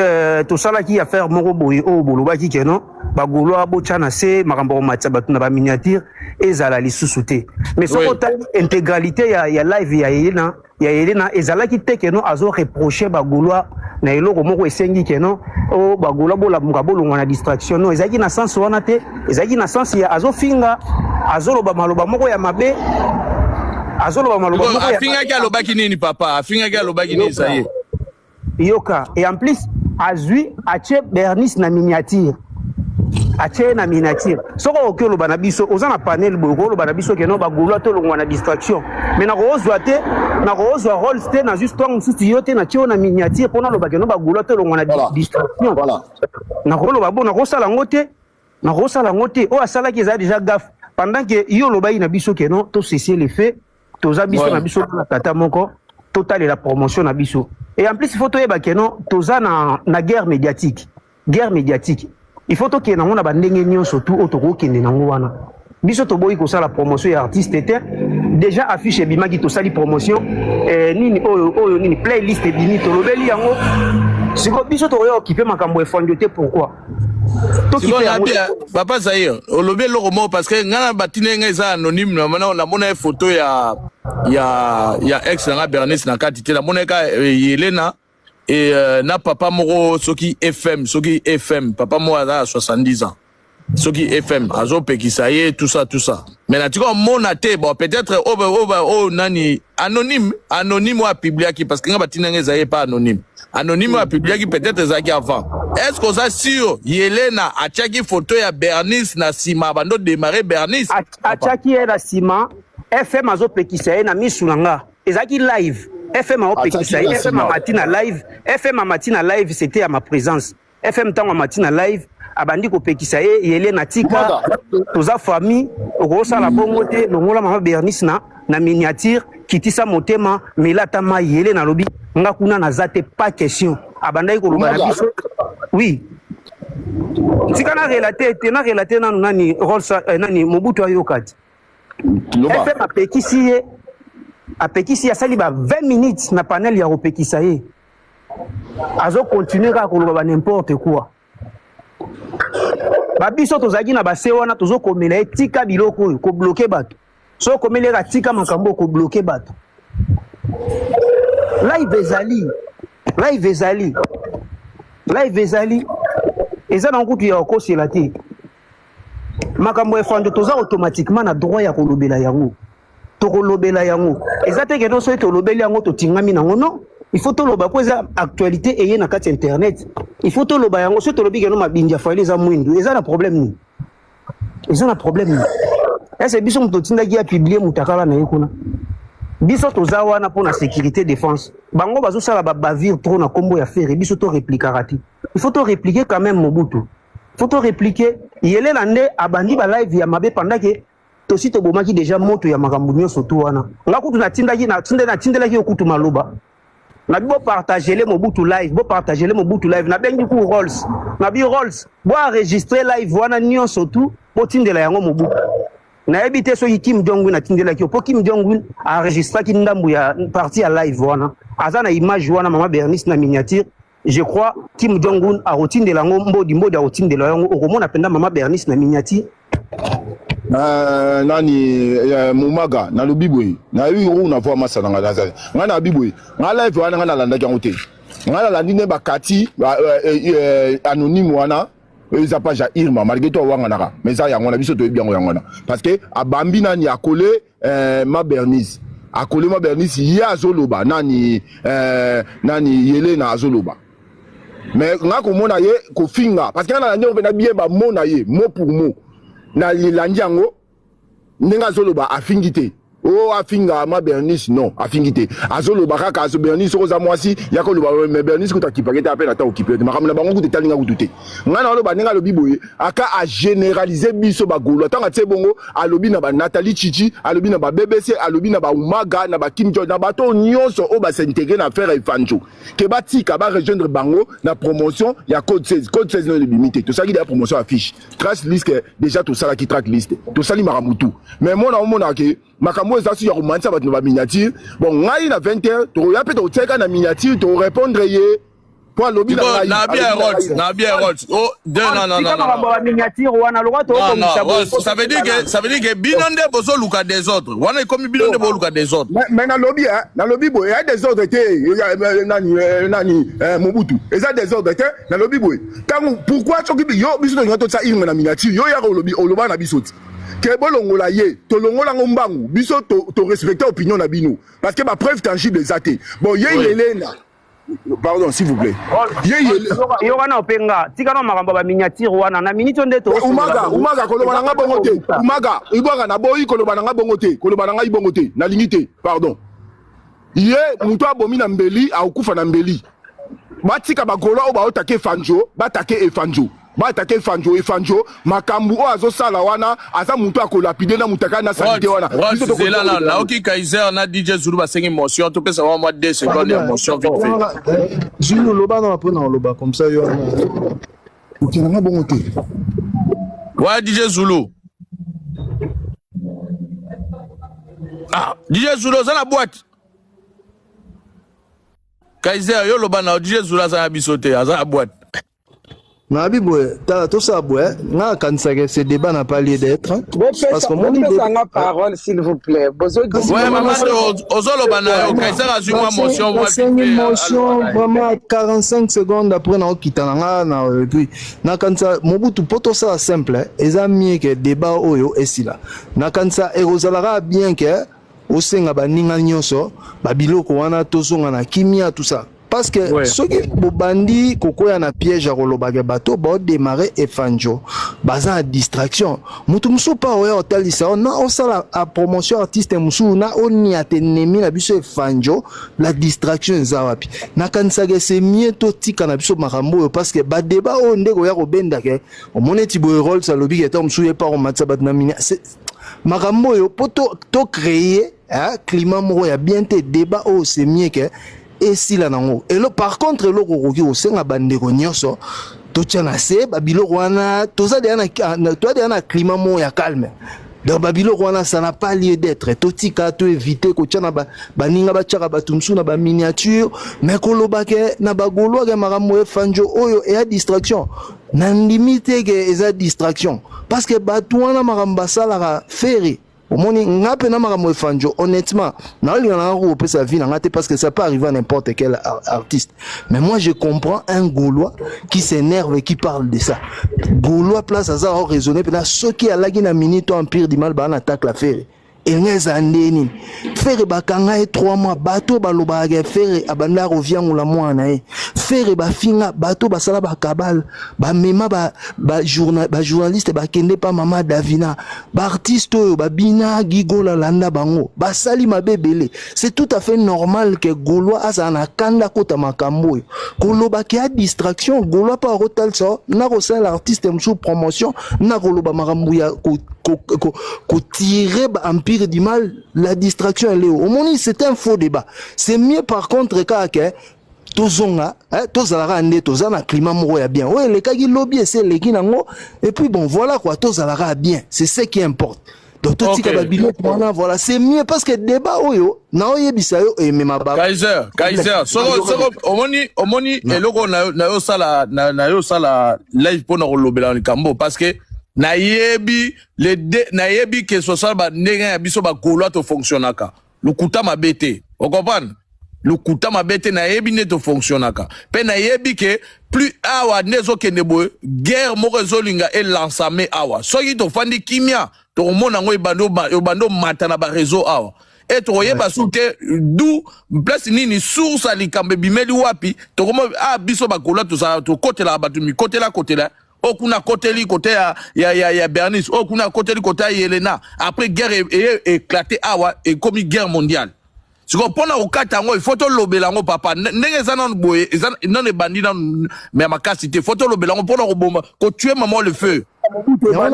tosalaki affaire moko boye oyo bolobaki ke non, Bagaulois botya na se makambo ya komatisa bato na baminiature ezala lisusu te, mais soki otali intégralité ya live ya Yelena, ya Yelena ezalaki te ke non, azo reproche Bagaulois na eloko moko esengi ke non, o Bagaulois bolamuka, bolongwa na distraction. Non, ezalaki na sens wana te. Ezalaki na sens ya azofinga, azoloba maloba moko ya mabe, azoloba maloba moko ya Afingaki, alobaki nini, papa? Afingaki, alobaki nini, Zaire? Yoka, et en plus azwi atie Bernice na miniature, atie ye na miniature. Soki okoki oloba na biso, oza na panel boye, okoloba na biso ke non, Bagaulois tolongwa na distraction, mais nakozwa te, nakozwa role te, nazwi ntango mosusu yo te, natie yo na miniature mpo naloba ke non, Bagaulois tolongwa na distraction. Nakoloba bo nakosala yango te, nakosala yango te. Oyo asalaki eza déjà gaffe, pendant que yo olobaki na biso ke non, tocesser le fait, toza biso na biso na tata moko, totalela promotion na biso. Et en plus, il faut toyeba ke non, toza na guerre médiatique. Guerre médiatique, il faut tokende nango na bandenge nyonso tu oyo tokokende nango wana. Biso toboyi kosala promotion ya artiste te. Déjà affiche ebimaki, tosali promotion, nini oyo, oyo nini, playlist ebimi, tolobeli yango. Siko biso tokoya okipe makambo Efangio te. Pourquoi tokipe Sikoyo yango? Nabi, papa Zaire, olobi eloko moko, parce que ngai na batindi ngai eza anonyme. Namona ye photo ya ex na nga Bernice na kati te. Namona ye ka Yelena e na papa moko, soki FM, soki FM, papa moko aza ya 70 ans, soki FM azopekisa ye, tout ça, tout ça. Mais natika omona te. Bon, peut-être oyo nani, anonyme, anonyme oyo apubliaki, parce que ngai batindi ngai ezali pas anonyme, anonyme oyo apubliaki, peut-être ezalaki avant. Est-ce que oza sûr Yelena atiaki photo ya Bernice na nsima bando démarrer Bernice? Atiaki ye na nsima. FM azopekisa ye na misu na nga, ezalaki live. FM aopekisa ye, FM amati na live, FM amati na live, c'était à ma présence. FM ntango amati na live, abandi kopekisa ye: "Yelena, tika, toza famille, okosala bongo te, longola mama Bernice na miniature, kitisa motema, mela ata mai." Yelena alobi: "Nga kuna naza te, pas question." Abandaki koloba na biso. Oui, tika na relate te, na relate nanu. Nani Rolls, nani Mobutu ayoka ti FM apekisi ye, apekisi ye, asali ba 20 minutes na panel ya kopekisa ye, azocontinuer kaka koloba ba n'importe quoi. Babiso tozalaki na base wana, tozokomela ye: "Tika biloko oyo, kobloquer bato." So okomeli ye ka: "Tika makambo oyo, kobloquer bato." Live ezali, live ezali, live ezali, eza na nkutu ya kokosela te. Makambo efando, toza automatiquement na droit ya kolobela yango, tokolobela yango. Eza te keno soki tolobeli yango, totingami nango. Non, il faut toloba po eza actualité eye na kati ya internet, il faut toloba yango. Soki tolobi keno mabindi ya Fally eza mwindu, eza na problème nini? Eza na problème nini? Ese biso moto otindaki ya publier motakala na ye kuna? Biso toza wana mpo na sécurité, défense. Bango bazosala babavure trop na nkombo ya Ferre, biso torépliquaka te. Il faut torépliquer quand même, Mobutu, faut torépliquer. Yelela nde abandi balive ya mabe pendant ke tosi tobomaki déjà moto ya makambo nyonso tu wana. Nga kutu natindaki, natindelaki yo kutu maloba nabi: "Bopartagele Mobutu live, bopartagele Mobutu live." Nabengi ku Rolls, nabi: "Rolls, boenregistrer live wana nyonso tu, botindela yango Mobutu." Nayebi te soki Kim Jong Un atindelaki yo, mpo Kim Jong Un enregistraki ndambu ya partie ya live wana, aza na image wana, mama Bernice na miniature. Je crois Kim Jong Un akotindela yango mbodi mbodi, akotindela yango, okomona mpenza mama Bernice na miniature. Nani, Mumaga, nalobi boye, nayebi oyo na voi masa na ngai, naza ngai nayebi boye. Ngai live wana, ngai nalandaki yango te. Ngai nalandi nde bakati anonyme wana, eza page ya Irma, malgré to awanganaka, mais eza yango wana, biso toyebi yango, yango wana, parce que abambi nani akole, ma Bernice akole, ma Bernice ye azoloba nani, nani Yelena azoloba. Mais nga komona ye kofinga, parce que nga nalandi yango mpe na bien, bamona ye mot pour mot, nalandi yango ndenge azoloba, afingi te. O afinga ma Bernice? Non, afingi te, azoloba kaka azo Bernice soki oza mwasi ya koloba. Mais Bernice kutu akipaki te, ape na ta okipe te makambo na bango, kutu etalinga kutu te. Ngai na oloba ndenge alobi boye, aka agénéraliser biso bagolo. Ntango atie bongo, alobi na banathalie Chichi, alobi na baBBC, alobi na baumaga, na bakim Jo, na bato nyonso oyo bas'intégrer na affaire Efanjo, ke batika barejoindre bango na promotion ya code 16. Code 16 no ebimi te, tosalaki deya promotion, affiche, track list déjà tosalaki, track list tosali, makambo tu. Mais mona omonaka ke makambo oyo eza su ya komanisa bato na baminiature. Bon, ngai na 20 heures tokoya mpe, tokotiaka na miniature, tokorépondre ye po alobi na ngai. Na bien Rolls, na bien Rolls. Oh, deux, non, non, non, non. Makambo ya miniature wana lokwa. Non, non, ça veut dire que bino nde bozoluka désordre. Wana ekomi bino nde bozoluka désordre. Mais nalobi, nalobi boye, eya désordre te. Nani, nani, Mobutu, eza désordre te. Nalobi boye, ntango pourquoi soki yo biso tolinga totia Irme na miniature, yo yaka olobi, oloba na biso ti ke bolongola ye, tolongola yango mbangu. Biso torespecte opinion na bino parce que bapreuve tangible eza te. Bon, ye Yelena, pardon, s'il vous plaît, ye yo wana openga, tika na makambo ya baminiature wana na miniti nde. Umaga, Umaga, koloba na nga bongo te. Umaga, ibwaka, naboyi koloba na nga bongo te, koloba na ngai bongo te, nalingi te, pardon. Ye moto abomi na mbeli, akokufa na mbeli. Batika bagolo oyo baotake Efanjo, batake Efanjo, batake Efanjo. Efanjo, makambo oyo azosala wana, aza moto akolapider na moto akali na salite wana. Zela na naoki Kaiser na DJ Zulu basengi motion, topesa bango mwa 2 secondes ya motion vite fait. Zulu, loba na mpo na oloba comme ça yo wana. Okendanga bongo te. Ouais, DJ Zulu. Ah, DJ Zulu oza na boîte. Kaiser, yo loba na DJ Zulu, aza na biso te, aza na boîte. Nabi boye, tala, tosala boye, nga akanisaka ce débat n'a pas lieu d'être parce que omoni nga parole, s'il vous plaît. Ouais, mama, ozoloba na yo. Kaiser azwi mwa motion. Basengi motion vraiment 45 secondes, après naokita na nga na. Et puis nakanisa Mobutu, mpo tosala simple, eza mieux ke débat oyo esila. Nakanisa ekozalaka bien ke osenga baninga nyonso babiloko wana, tozonga na kimia, tout ça. Parce que Ouais. soki bobandi kokwea na piège ya kolobaka bato baodémarre Efanjo baza na distraction, moto mosusu mpa oya otalisa o na osala a promotion artiste mosusu na oniata ennemi na biso Efanjo. La distraction eza wapi? Nakanisaka c'est mieux totika na biso makambo oyo, parce que badébat oyo nde koya kobendake, omoni eti boye Rolls alobi ke ta mosusu ye pa komatisa bato na mini. Makambo oyo mpo tocréer climat moko ya bien te. Débat oyo, c'est mieux ke esila nango. Elo par contre, eloko okoki kosenga bandeko nyonso, totya na se babiloko wana. Toza deya na, toza deya na climat moko ya calme, donc babiloko wana, ça n'a pas lieu d'être. Totika, toévite kotya na baninga batiaka bato mosusu na baminiature. Mais koloba ke na bagaulois ke makambo Efanjo oyo eya distraction, nandimi te ke eza distraction, parce que bato wana, makambo basalaka Ferre, omoni nga mpe na makambo Efanjo, honnêtement, naolinga nanga kopesa vie na nga te, parce que ça peut arriver à n'importe quel artiste. Mais moi, je comprends un Gaulois qui s'énerve et qui parle de ça. Gaulois place aza raisonner mpena. Soki alaki na minute Empire du Mal baa na attaque la Ferre, elinga ezala nde nini? Ferre bakanga ye 3 mois. Bato balobaka Ferre abanda koviangola mwana na ye. Ferre bafinga bato, basala bakabale, bamema bajournaliste, bakende pa mama Davina. Baartiste oyo babina Gigola, landa bango, basali mabe ebele. C'est tout à fait normal ke Gaulois azala na kanda kota makambo oyo. Kolobaka ya distraction, Gaulois mpo akotalisa na kosalela artiste mosusu promotion na koloba makambo ya kotirer Empire du Mal, la distraction elle est où? Omoni, c'est un faux débat. C'est mieux par contre kaka ke tozonga, tozalaka nde toza na climat moko ya bien. Oyo elekaki lobi, ese eleki nango, et puis bon, voilà quoi, tozalaka bien, c'est ce qui importe. Donc totika babiloko wana, voilà, c'est mieux, parce que débat oyo naoyebisa yo emema ba Kaiser, Kaiser, soko omoni eloko na yo sala na yo sala live mpona kolobela likambo, parce que nayebi le de nayebi ke sosala ba ndenge ya biso bagaulois tofonctionnaka. Lokuta mabe te, ocomprendre? Lokuta mabe te. Nayebi nde tofonctionnaka, mpe nayebi ke plus awa nde ezokende boye, guerre moko ezolinga elansame awa. Soki tofandi kimia, tokomona yango ebandi omata na baréseau awa e tokoyeba su te du place nini, source ya likambo ebimeli wapi. Tokoma a biso bagaulois tozala tokotelaka bato mikotela kotela. Oyo kuna akoteli kote ya Bernice, oyo kuna akoteli kote ya Yelena. Après, guerre eye éclate awa, ekomi guerre mondiale. Sikoyo mpona kokata yango, il faut tolobela yango, papa. Ndenge eza nanu boye, eza nanu ebandi nanu me ya makasi te. Faut tolobela yango mpona koboma, kotuer mama le feu. Non,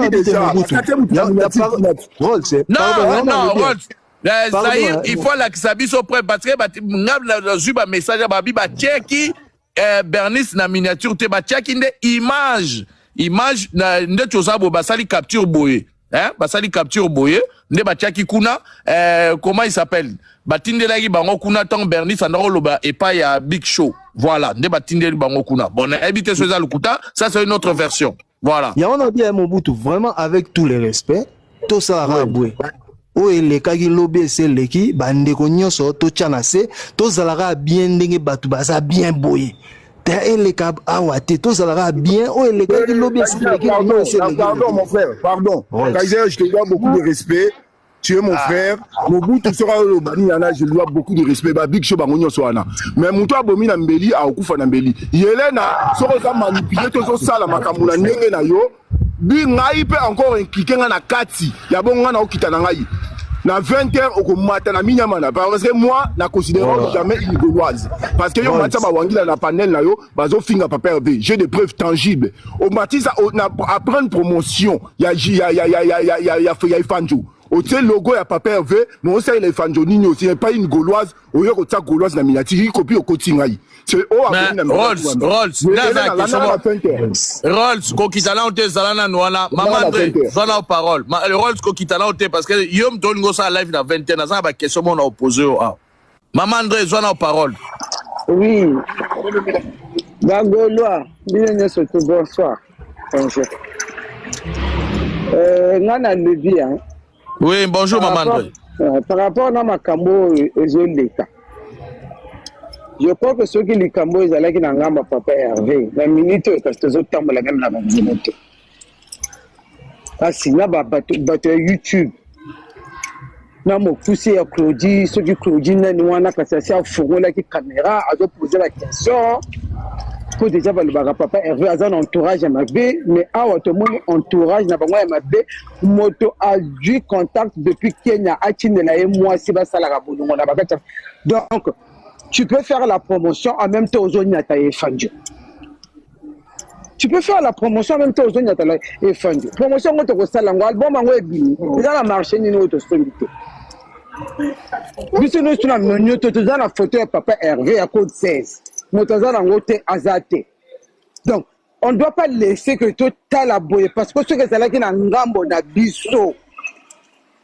non, Rolls Zaire, il faut alakisa biso preuve, parce que nga nazwi bamessage ya babi batieki Bernice na miniature te, batiaki nde image na nde toza boye, basali capture boye, hein? Basali capture boye nde batiaki kuna. Comment il s'appelle, batindelaki bango kuna ntango Bernice andaka koloba epai ya Big Show. Voilà nde batindeli bango kuna. Bon, nayebi te so eza lokuta, ça c'est une autre version, voilà. Yango na bien Mobutu, vraiment, avec tout le respect, tosalaka boye: oyo elekaki lobi, ese eleki. Bandeko nyonso, totya na se, tozalaka bien ndenge bato baza bien boye te. Eleka awa te, tozalaka bien. Oyo elekaki lobi, ese eleki. Pardon, mon frère, pardon. Kaiser, je te dois beaucoup de respect, tu es mon frère. Mobutu sera olobani yana, je lui dois beaucoup de respect. Ba Big Show, bango nyonso wana, mais moto abomi na mbeli akokufa na mbeli. Yelena, soki oza manipulé, tozosala makambo na ndenge na yo bi ngai mpe encore impliqué ngai na kati ya bongo. Ngai naokita na ngai na 20 heures, okomata na minyama na, parce que moi na considère jamais une Gauloise, parce que yo matisa bawangila na panel na yo, bazofinga papa Hervé, j'ai des preuves tangibles. Omatisa na apprendre promotion ya ya ya ya ya ya ya ya ya Efanjo, otie logo ya papa Hervé, mais osalela Efanjo nini? Aussi pas une Gauloise oyo kotia Gauloise na miniature ikopi okoti ngai. Rolls, Rolls, Rolls, kokita nano te, ezala nanu wana. Mama André, zwa na parole. Rolls, kokita nano te, parce que yo moto olingi osala live na 20, naza na baquestion moko na opose yo awa. Mama André, zwa na parole. Oui, bagaulois bino nyonso to, bonsoir, bonjour. Nga nalobi. Oui, bonjour, mama André. Par rapport na makambo oyo ezoleka, je crois que soki likambo oyo ezalaki na ngambo ya papa Hervé, na minute oyo kasi tozotambola même na banzela te. Kasi na bato ya YouTube Na mokuse ya Claudie, soki Claudie nani wana, kasi asi afongolaki caméra, azopose ba question po deja balobaka papa Hervé aza na entourage ya mabe, mais awa tomoni entourage na bango ya mabe. Moto azwi contact depuis Kenya, atindela ye mwasi basalaka bolingo na bakati. Donc tu peux faire la promotion en même temps ozonyata ye Efandjo. Tu peux faire la promotion en même temps ozonyata la Efandjo. Promotion yango tokosala yango, album yango ebimi eza na marché nini oyo tosombi te. Biso nyonso na nonyoto toza na photo ya papa Hervé ya code 16, moto aza nango te, aza te. Donc on ne doit pas laisser que totala boye, parce que soki ezalaki na ngambo na biso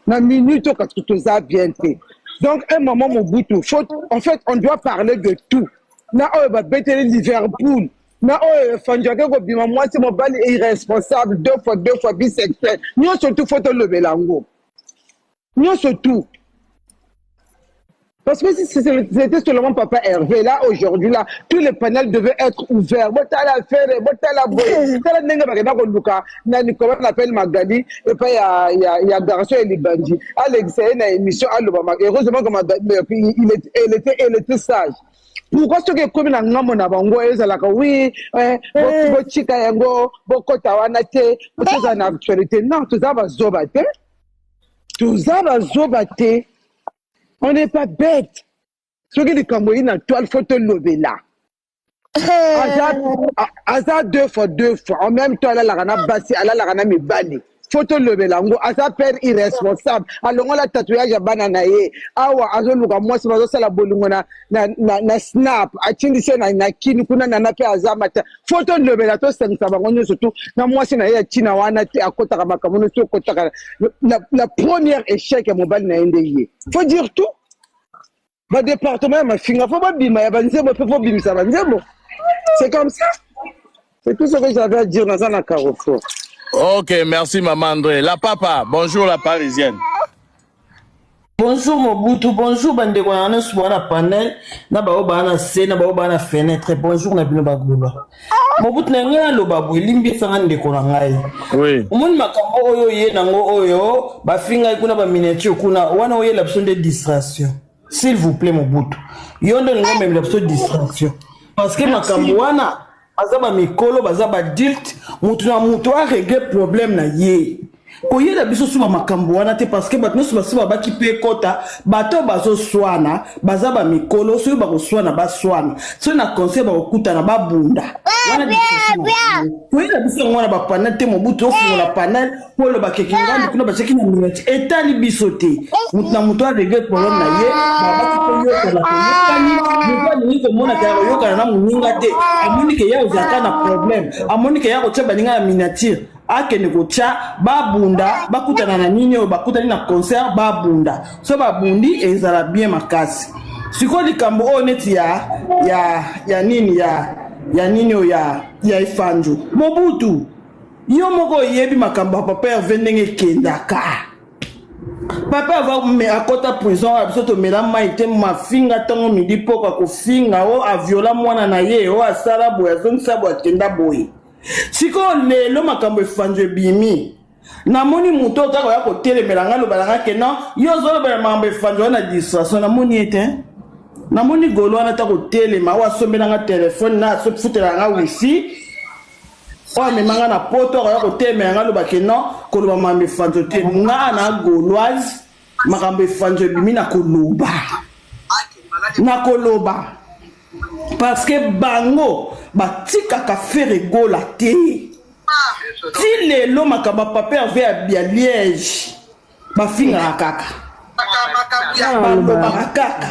na minute oyo, kasi toza bien te. Donc un moment, Mobutu, faut, en fait, on doit parler de tout, na oyo babeteli Liverpool, na oyo efanjake kobima mwasi mobali irresponsable, deux fois deux fois, bisexuel, nyonso tu faut tolobela yango nyonso tout. Parce que si c'était seulement Papa Hervé, là, aujourd'hui, là, tous les panels devaient être ouverts. Botala Ferre, botala boye. Tala ndenge bakenda koluka, nani, comment on appelle, Magali, et puis il y a garçon et Libandi. Alex, c'est une émission, aloba, heureusement que Magali, elle était sage. Pourquoi soki ekomi na ngambo na bango, ezalaka oui, botika yango, bokota wana te, tozala na actualité? Non, toza bazoba te, toza bazoba te, on n'est pas bête. Soki likambo eyi na toile, faut tolobela. Aza deux fois deux fois, en même temps alalaka na basi, alalaka na mibali, faut tolobela yango. Aza père irresponsable, alongola tatouage ya bana na ye, awa azoluka mwasi, bazosala bolingo na snap, atindisi ye na kini kuna, nana mpe aza mata. Faut tolobela, tosangisa bango nyonso tu na mwasi na ye ya ntina wana te. Akotaka makambo nyonso, okotaka la première échec ya mobali na ye nde ye. Faut dire tout, badépartement ya mafinga faut babima, ya banzembo mpe faut bimisa banzembo. C'est comme ça, c'est tout ce que j'avais à dire. Naza na Carrefour. Ok, merci maman André. La papa, bonjour la Parisienne. Bonjour Mobutu, bonjour bandeko na nyonso baa na panel, na bao baa na se, na bao baa na fenêtre, bonjour na bino bagulwa. Mobutu, na ngai naloba boye, limbisanga ndeko na ngai. Oui. Omoni makambo oyo ye nango oyo bafingai kuna, baminiature kuna wana, oyela biso nde distraction. S'il vous plaît Mobutu, yo nde olingi omemela biso distraction, parce que makambo wana baza bamikolo, baza baadulte, mutu na mutu arégler problème na ye. Koyela biso so bamakambo wana te, parce que bato nyonso basi babaki mpe ekɔta. Bato bazoswana baza bamikolo, soki bakoswana baswana, soki na conseil bakokutana babunda. Wana koyela biso yango wana bapanel te. Mobutu, ofungola panel mpo oloba keke ngambi kuna batiaki na minute, etali biso te. Motu na moto arégler problème na ye. Babaki mpe yokana, toyokani. Moto alingi komona kaya koyokana na moninga te, amoni ke ya ozalaka na problème, amoni ke ya kotia baninga na miniature, akende kotya, babunda, bakutana na nini oyo bakutani na concert, babunda. So babundi, ezala bien makasi. Sikoyo likambo oyo neti ya nini, ya nini oyo ya Efanjo, Mobutu, yo moko oyebi makambo ya papa Herve ndenge ekendaka. Papa ava akɔta prison oyo, biso tomela mai te, mafinga ntongo midi poko, akofinga o aviola mwana na ye, o asala boye, azongisa boye, akenda boye. Sikoyo lelo makambo Efanjo ebimi, namoni moto oyo kaka oya kotelemela ngai, aloba nanga ke non, yo ozolobela makambo Efanjo wana distraction. Namoni ye te, namoni golo wana ta kotelema, oyo asombelanga telefone na afutelaka nga wifi, oyo amemanga na poto, akoya kotelemela ngai, aloba ke non, koloba makambo Efanjo te. Nga na Gauloise, makambo Efanjo ebimi na koloba, na koloba, parce que bango batikaka Ferre Gola te. Ti lelo makambo ya papa Herve ya Liège, bafingaka kaka, balobaka kaka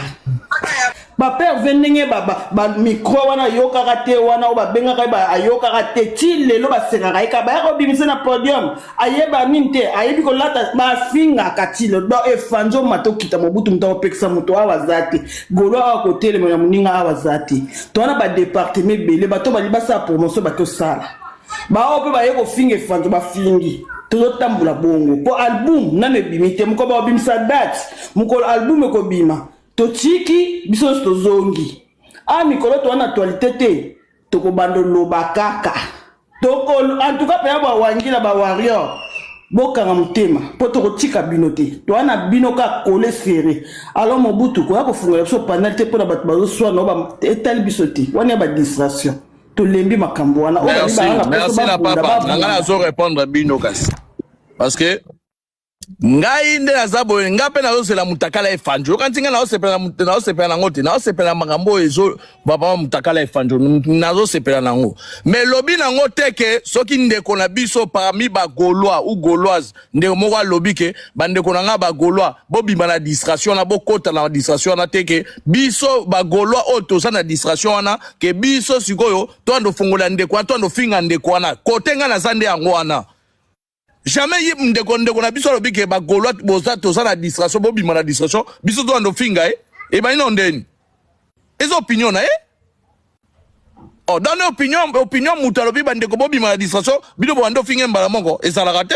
papa Herve ndenge bamicro wana ayokaka te, wana oyo babengaka ye ayokaka te. Ti lelo basengaka ye kaka baya kobimisa na podium, ayeba nini te, ayebi kolata, bafingaka ti lelo. Donc Efanzo mata okita, Mobutu, moto akopekisa moto awa aza te. Golo awa kotelema na moninga awa aza te. To wana badépartement ebele, bato bali basala promotion, bakosala, baoyo mpe baye kofinga Efanzo, bafingi. Tozotambola bongo mpo album nano ebimi te. Mokolo bakobimisa date, mokolo album ekobima, totiki biso nyonso, tozongi a mikolo toza na actualité te, tokobanda oloba kaka. Toko en tout cas mpenza bawangila bawarrior. Bokanga motema mpo tokotika bino te, toa na bino kaka colle serré. Alors Mobutu koya kofungola biso panel te mpo na bato bazoswana oyo etali biso te, wana ya ba distraction. Tolembi makambo wana. Oyo Merci, babi bayaka merci mposo na babunda papa. Na ngai babunda. nazo répondre bino kasi. Parce que ngai nde naza boye, ngai mpe nazozela mutakala efanjo. Yoka nti ngai nazosepela nazosepela nango te, nazosepela makambo oyo ezo bapapa mutakala efanjo, nazosepela nango. Mais lobi nango te ke soki ndeko na biso parmi bagaulois ou gauloise, ndeko moko alobi ke bandeko na ngai bagaulois bobima na distraction wana, bokota na distraction wana te, ke biso bagaulois oyo toza na distraction wana, ke biso sikoyo toando fongola ndeko wana, toando finga ndeko wana. Kote ngai naza nde yango wana. Jamais ye ndeko na biso alobi ke bagaulois boza toza na distraction, bobima na distraction, biso toando finga ye. Ebani no ndeni eza opinion na ye. Oh, dans opinion, opinion moto alobi bandeko bobima na distraction, bino bobanda ofinga ye mbala moko, ezalaka te.